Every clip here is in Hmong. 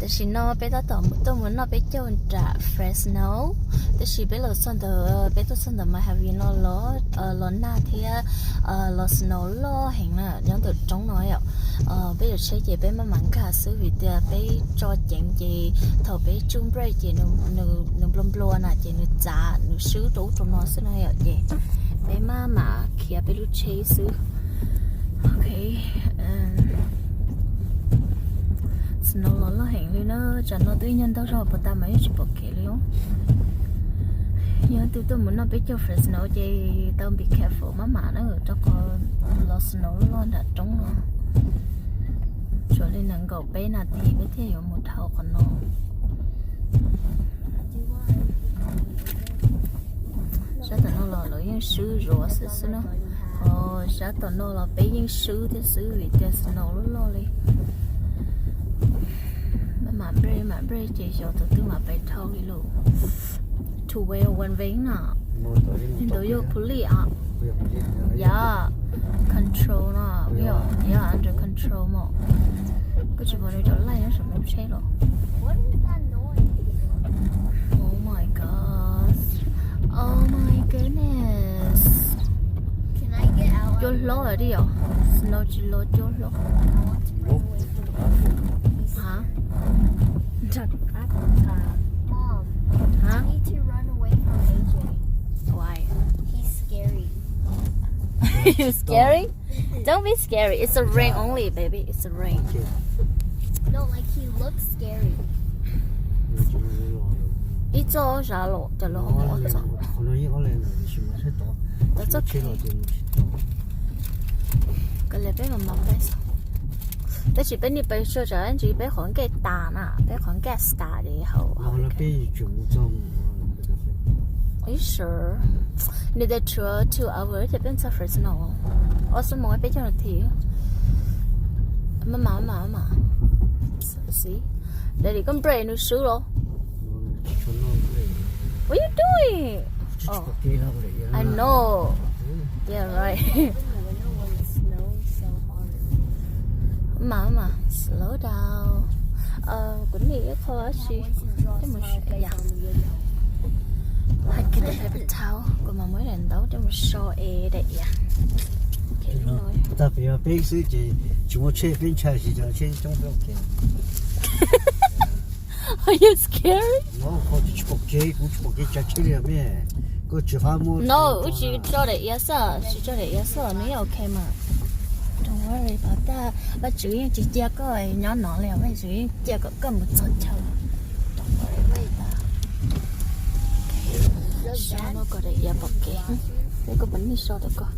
Tam sim no peb tab tom tuaj mus noj peb caug nram Fresno, tab sis peb los txog ntawm, peb tuaj txog ntawm Mojave no los, los nag thiab los snow loj heev na nyob ntawm roob no yom. Peb yuav tsheb ces peb maj mam nkag xwb vim tias peb tso ceev ces thaum peb tsuj brake ces nws nplua nplua na ces nws txav nws swb rau ub rau no xwb na yom ces peb maj mam khiav peb lub tsheb xwb. Ok, snow los loj heev li na, tsam no twb ib nyuag ntaug zog puas tas mas yeej tsis pom kev li os. Yog tus tuaj mus noj peb caug Fresno ces tau be careful maj mam na, rau qhov los snow loj nram roob no. Tshuav li nees nkaum peb nas this peb thiaj yuav mus dhau qhov no. Sab tom no los lawv yeej swb zuav xwb xwb na. Ho sab tom no los peb yeej swb thiab xwb vim tias snow loj loj li. Maj mam brake, mam brake ces xyov thaum twg mam pais dhau li lawm. Two way or one way na. Ntawd yog police ah. Yog control no, yog under control mos. Koj tsis pom nws cov light nyob saum lub tsheb los? Oh my god. Oh my goodness. Cua hlob lawm li yom. Snow tsis los cua hlob. Huh? Huh? Why? He's scary. You scary? Don't be scary. It's a rain only, baby. It's a rain. No, like he looks scary. Ib txoj zam los cov los hov txoj. Cov txoj kev. Koj li peb mam mam pais. Tab sis peb nim pais sua tsam ntsis peb qhov nkej tas na, peb qhov nkej tas ces hauv. Are you sure? Nws tias tshuav two hours ces peb txog Fresno. Ob xuab moos peb caug nas this. Maj mam maj mam. Xib. Daddy, koj brake nws swb los? What you doing? Oh, I know. Yeah, right. Maj mam, slow down. Kuv nim ib qho dab tsi, hais kiag daim paper towel, kuv mam muab daim ntaub coj mus so es daim iav. Tag peb peb xwb ces tsis muaj tsheb peb ntshai tsis cov tsheb coob peb ua ke. Are you scary? Tsis pom kev, kuv tsis pom kev tsav tsheb li me. Koj tsis fab muab. No, wb tsis tso daim iav xwb, tsis tso daim iav xwb, nws yeej ok mas. Don't worry about that. Vajtswv yeej tsis cia koj nyob no li, Vajtswv yeej cia kom koj mus txog chaw. Don't worry about that. Sab no kom daim iav pom kev. Koj pom nej so rau koj,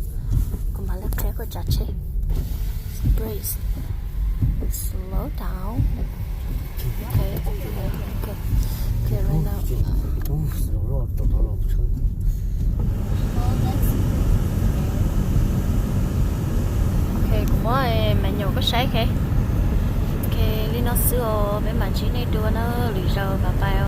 kuv mam li qhia koj tsav tsheb. Brake. Slow down. Okay, okay, okay. Okay, right now. Ok, kuv muab me nyuam koj saib, ok. Ok, li no xwb os, peb mam ntsib nej dua na, lwm zaus bye bye os.